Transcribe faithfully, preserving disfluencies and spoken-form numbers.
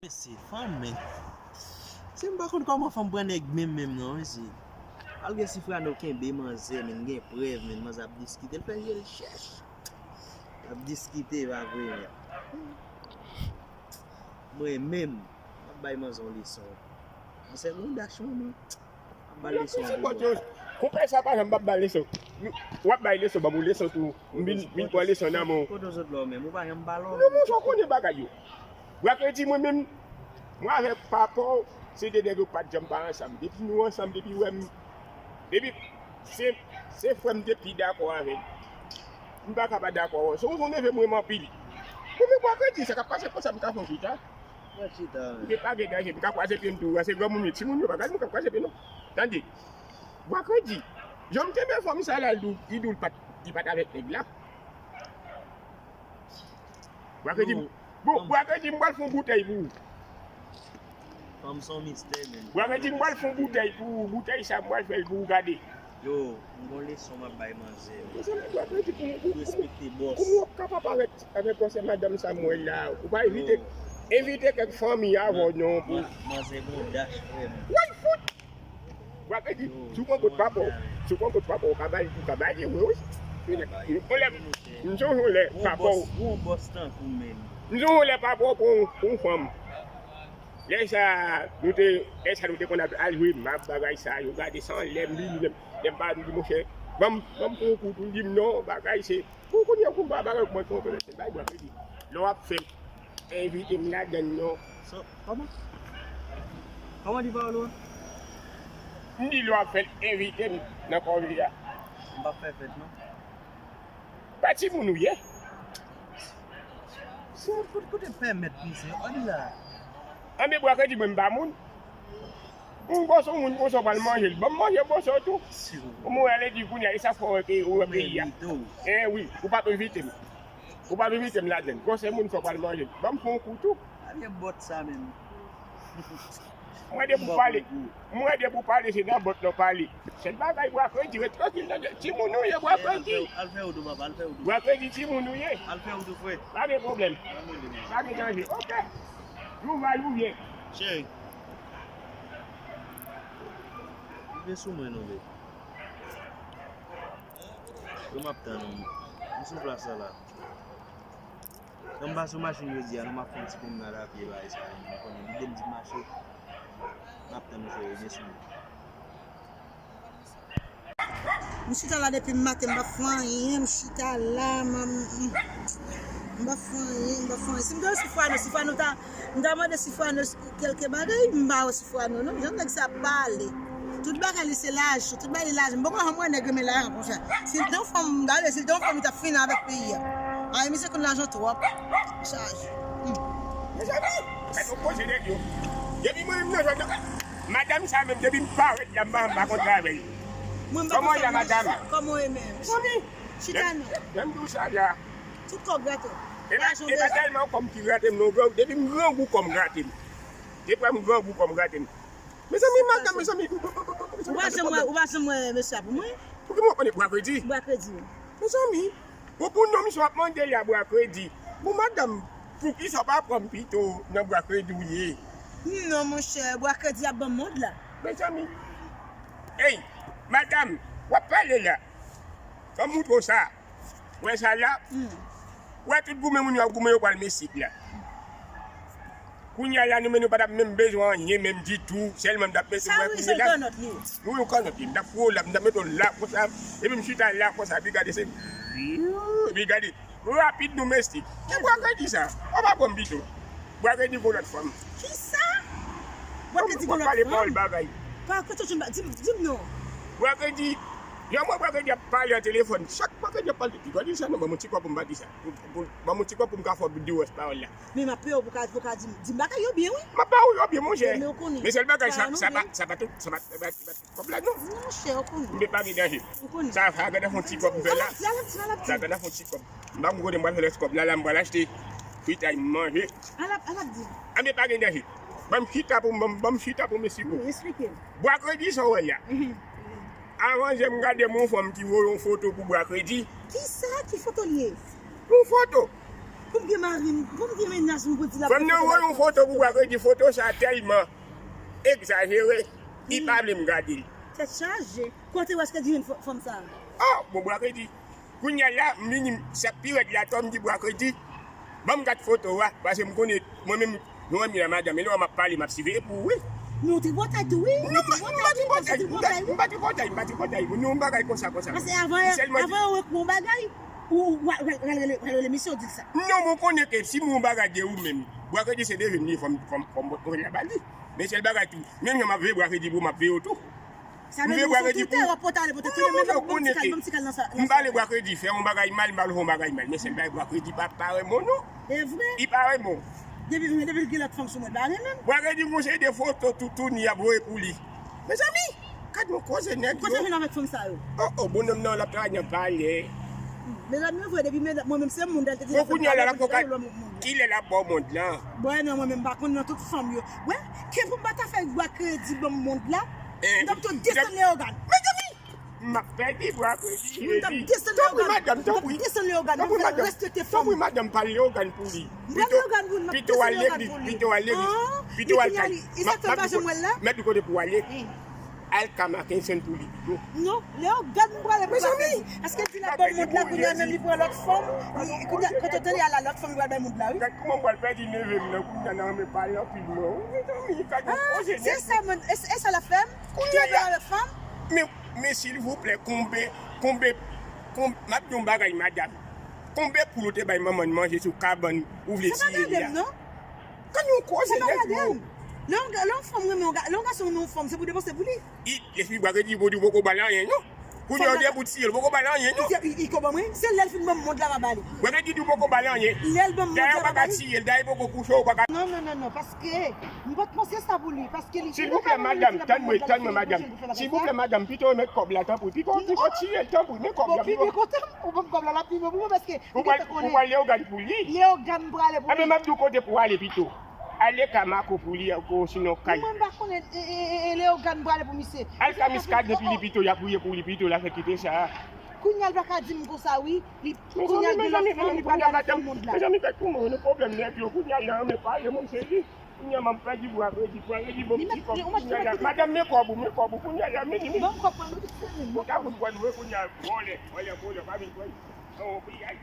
Se fanm, men. Se m pa konn kòman fanm pran nèg menm, menm non, mesye. Al gen Sifrano kenbe manzè, men gen prèv, men manzè ap diskite, l fè je l chèch. L ap diskite, pa vre, men. Mwen menm, m ap bay manzè yon leson. Manzè gon dach, mwen, men. M ap ba l leson an pou mwen. Konpè sa pa janm p ap ba leson. W ap bay leson, ban m yon leson tou. M vin, vin pran leson nan men w. Kote w sot la w menm? Ou pa janm pale w menm. Non, monchè, w konnen bagay yo. Bwa Kredi, mwen menm, mwen avèk papa w, se de nèg yo pa t janm pa ansanm. Depi nou ansanm, depi w wè m, depi se, se frè m te pi dakò avè l. M pa ka pa dakò avè w. Se yon neve m renmen anpil. Mwen menm Bwa Kredi, sa k ap pase konsa, m ka fè yon chita. Mwen chita, men. Mwen pa gen danje, m ka kwaze pye m tou. Se granmoun yo, timoun yo, pa gade moun k ap kwaze pye non. Tande. Bwa Kredi. Jan m te men fanm sa la, li di w, li di w li pa t, li pa t avèk nèg la. Bwa Kredi, m- bon, Bwa Kredi, m pral fè yon boutèy pou ou. Fanm se yon mistè, men. Bwa Kredi, m pral fè yon boutèy pou ou. Boutèy sa, m pral fè l pou ou gade. Yo, m gon leson m ap bay manzè. Mezanmi, Bwa Kredi, pou, pou, pou, respekte bòs. Kòman w ap ka pa parèt avèk konsèy madanm Samuel la? Ou pa envite, envite kèk fanmi avè w non pou. Manzè gon dach, frè m. Woy, fout! Bwa Kredi, si w pran kot papa w, si w pran kot papa w, ou ka bay, ou ka bay li, wi, wi. Yon lè, m sonje yon lè papa w. Ou yon bòs tankou menm. M sonje yon lè papa w pran yon, pran yon fanm. Lè sa, nou te, lè sa nou te konn ap al jwe map, bagay sa yo, gade sa anlè m, vini, lè m, lè m pa di, monchè, ban m, ban m pran yon kou tou, li di m non, bagay se, pou kounye a, pou m pa bagay, mwen konprann, se bay Bwa Kredi. Lè w ap fè m, envite m ladann non. So, kòman? Kòman di pawòl ou an? M di lè w ap fè l, envite m nan kòve a. M p ap fè fèt non. Pa timoun ou ye? Se kote, kote pèmèt misye, ann la. Anben Bwa Kredi mwen m pa moun. Ou bòs yon moun konsa w pral manje l. Ban m manje bòs ou tou. Ou mwen ale di kounye a, e sa fè w wè ke ou wè peyi a. Eh wi, ou p ap envite m. Ou p ap envite m ladann. Gwosè moun sa w pral manje l. Ban m fè yon kou tou. A vye bòt sa menm. Mwen depi w pale, mwen depi w pale se nan bòt la w pale. Sèl bagay Bwa Kredi, ret trankil tande. Timoun ou ye Bwa Kredi. Al fè wout ou papa, al fè wout ou. Bwa Kredi timoun ou ye. Al fè wout ou frè. Pa gen pwoblèm. Pa gen danje. Ok. Jou va jou vyen. Cheri. Rive sou mwen non bebe. Yo m ap tann ou. M sou plas la la. Lè m pase yon machin jodi a, nou m ap fè yon ti pwomnad a pye bay sa yo, nou konnen lide m di mache. M ap tann ou cheri, byen sou mwen. M chita la depi maten, m pa fè anyen, m chita la, m, m, m pa fè anyen, m pa fè anyen. Si m te wè Sifrano, Sifrano ta, m ta mande Sifrano kèlke bagay, m pa wè Sifrano non. Jan nèg sa ap pale. Tout bagay li se lajan, tout bagay li lajan. M poko janm wè nèg renmen lajan konsa. Si l te yon fanm, gade, si l te yon fanm, li t ap fini avèk peyi a. Ay, misye konn lajan twòp. Chaje. Hmm. Mezanmi, sa nou poze nèg yo. Depi mwen menm nan zòn nan, madanm sa menm, depi m parèt la, m pa, m pa konn travay. Mwen m pa konn travay. Kòman w ye, madanm? Kòman w ye menm? Mezanmi, chita non. Lè m di w sa la. Tout kò grate w. E pa, e pa tèlman kò m ki grate m non, depi m grangou kò m grate m. Depi m grangou kò m grate m. Mezanmi, madanm, mezanmi. Ou pa janm wè, ou pa janm wè mesye a pou mwen? Pou ki mwen konnen Bwa Kredi? Bwa Kredi. Mezanmi, bon, pou non misye w ap mande li a Bwa Kredi. Bon, madanm, poukisa w pa pran m pito nan Bwa Kredi w ye? Non, monchè, Bwa Kredi ap ban m mond la. Mezanmi. Ey, madanm, w ap pale la. Ban m moutre w sa. Wè sa la? Hmm. Wè tout goumen moun yo ap goumen yo pral Meksik la. Kounye a la, nou menm nou pa t ap menm bezwen anyen menm ditou, sèlman m t ap mete mwen kounye la. Sa wi, se yon kannòt li ye. Wi, yon kannòt li. M t ap foure w la, m t ap mete w la konsa, epi m chita la konsa, epi gade se, epi gade, rapid nou Meksik. Ki Bwa Kredi sa? Ou pa pran m pito. Bwa Kredi gon lòt fanm. Kisa? Bwa Kredi gon lòt fanm? Pale pawòl bagay. Pa kote w jwenn ba, di m, di m non. Bwa Kredi, yon mwen Bwa Kredi ap pale an telefòn. Chak Bwa Kredi ap pale, li pa di sa non, ban m yon ti kòb pou m pa di sa. Pou, pou, ban m yon ti kòb pou m ka fè w di rès pawòl la. Men m ap peye w pou ka, pou ka di m, di m bagay yo byen, wi. M ap ba w yo byen, monchè. Men w konnen. Men sèl bagay, sa, sa pa, sa pa tout, sa pa, sa pa, sa pa tout kòb la, non. Monchè, w konnen. Men pa gen danje. Ou konnen. Sa, sa, gade fon ti kòb m fè la. Sa, gade fon ti kòb. M pa konn kote m pral fè rès kòb la, la, m pral achte fritay m manje. Al ap, al ap di. Anben pa gen danje. Ban m chita pou m, ban m, ban m chita pou m esplike w. Wi, esplike m. Bwa Kredi sa w wè la. Mhm. Avan yè m gade m yon fanm ki voye yon foto pou Bwa Kredi. Kisa? Ki foto l ye? Yon foto. Pou m gen mari m, pou m gen mennaj m pou di l ap... Fanm nan voye yon foto pou Bwa Kredi, foto sa tèlman egzajere, li pa vle m gade l. Tèt chaje. Kote w wè Kredi jwenn fanm sa? Oh, bon, Bwa Kredi. Kounye a la, m vini, sa k pi rèd la, atò m di Bwa Kredi, ban m gad foto a, paske m konnen, mwen menm, nou wè m la madanm, e lè w ap pale, m ap siveye pou ou, wi. Men w tripotay tou, wi. Non, m pa tripotay, m pa tripotay, m pa tripotay, m pa tripotay. Non, yon bagay konsa, konsa. Paske avan, avan yo wè yon bagay, ou, ou, ou, ou, ou, ou, ou, ou, misye w di l sa. Non, mwen konnen ke si mwen yon bagay de ou menm, Bwa Kredi se deve m li fò m, fò m, fò m pote la ba li. Men sèl bagay tou, menm jan m ap veye Bwa Kredi pou m ap veye w tou. Sa vle di ou sou Twitter, w ap pote ale, pote Twitter, men ban m ti kal, ban m ti kal nan sa. M pale Bwa Kredi, fè yon bagay mal, m pale fè yon bagay mal. Men sèl bagay Bwa Kredi pa, pa renmen w non. E vre? Li pa renmen w. Depi, depi l gen lòt fanm sou mwen, l pa renmen m. Bwa Kredi gon seri de foto toutouni y ap voye pou li. Mezanmi, gad yon koze nèg yo. Kote w vin avèk fanm sa yo? Oh, oh, bonòm nan, l ap travay nan palè. Mezanmi, vre, depi mwen menm se moun, l te di... Bon, kounye a la, l ap fè kal, kilè l ap ba w mond lan? Bon, non, mwen menm m pa konn nan tout fanm yo. Wè, ke pou m pa ta fè Bwa Kredi ban m mond la, m t ap tou desann Leyogàn. Mezanmi! M ap pèdi Bwa Kredi. Mwen t ap desann Leyogàn. Tanpri, madanm, tanpri. M t ap desann Leyogàn. Tanpri, madanm. Tanpri, madanm, pale Leyogàn pou li. M pral Leyogàn pou li, m ap desann Leyogàn pou li. Pito w al legliz, pito w al kay. Mèt li kote pou w ale. Al ka Mackenson pou li pito. Non, Leyogàn m prale pou Bwa Kredi. Paske l di l ap ban m mond la, kounye a menm li pran lòt fanm. Kounye a, kote w tande a la, lòt fanm li pral bay mond la, wi. Gad kòman m pral pèdi neve m nan, kounye a nan men pale anpil mwen. Wi, mezanmi, gad yon koze nèg. Se sa, e sa l ap fè m? Kounye a la. Men, men silvouplè, konbe, konbe, konbe, m ap di yon bagay, madanm. Konbe poul ou te bay manman n manje sou kabann ou vle tiye li a? Sa pa gade m, non. Konn yon koze nèg yo. Lè yon, lè yon fanm renmen yon ga-, lè yon gason renmen yon fanm, se pou depanse pou li. I, lespri Bwa Kredi pou di w poko ba l anyen, non. Kounye a w debout tiye l, ou poko ba l anyen, non. Li, li, li ko ban mwen, se lè l fin ban m mond la m a ba li. Bwa Kredi di w poko ba l anyen. Lè l ban m mond la m a ba li. Dayè w pa ka tiye l, dayè poko kouche w, ou pa ka. Non, non, non, non, paske m pa t panse sa pou li, paske li... Silvouplè, madanm, tann mwen, tann mwen, madanm. Silvouplè, madanm, pito remèt kòb la, tanpri. Pito, pito tiye l, tanpri, men kòb la, pito. Ou ban m kòb la, l ap pi bon pou mwen, paske... Ou pral, ou pral Leyogàn pou li? Leyogàn m prale pou li. Enben, m ap di w kote pou w ale pito. Ale ka Mako pou li, osinon kay. Mwen, m pa konnen, e, e, e, e, Leyogàn m prale pou misye. Al ka Miskaden pou li pito, y ap priye pou li pito, l a fè kite sa. Kounye a l pa ka di m konsa, wi. Li, kounye a l gen lòt fanm, li pral al avèk tout mond la. Mezanmi, gad kòman nou pwoblèm nèg yo, kounye a l nan men pale, mon cheri. Kounye a m ap pèdi Bwa Kredi, Bwa Kredi ban m ti kòb. Kounye a la, madanm, men kòb ou, men kòb ou, kounye a la, men, men. Ban m kòb mwen, men ti kòb mwen. Ou ka fout pran nou, kounye a, vòlè, vòlè, vòlè, pa vin pran. Oh, piyay.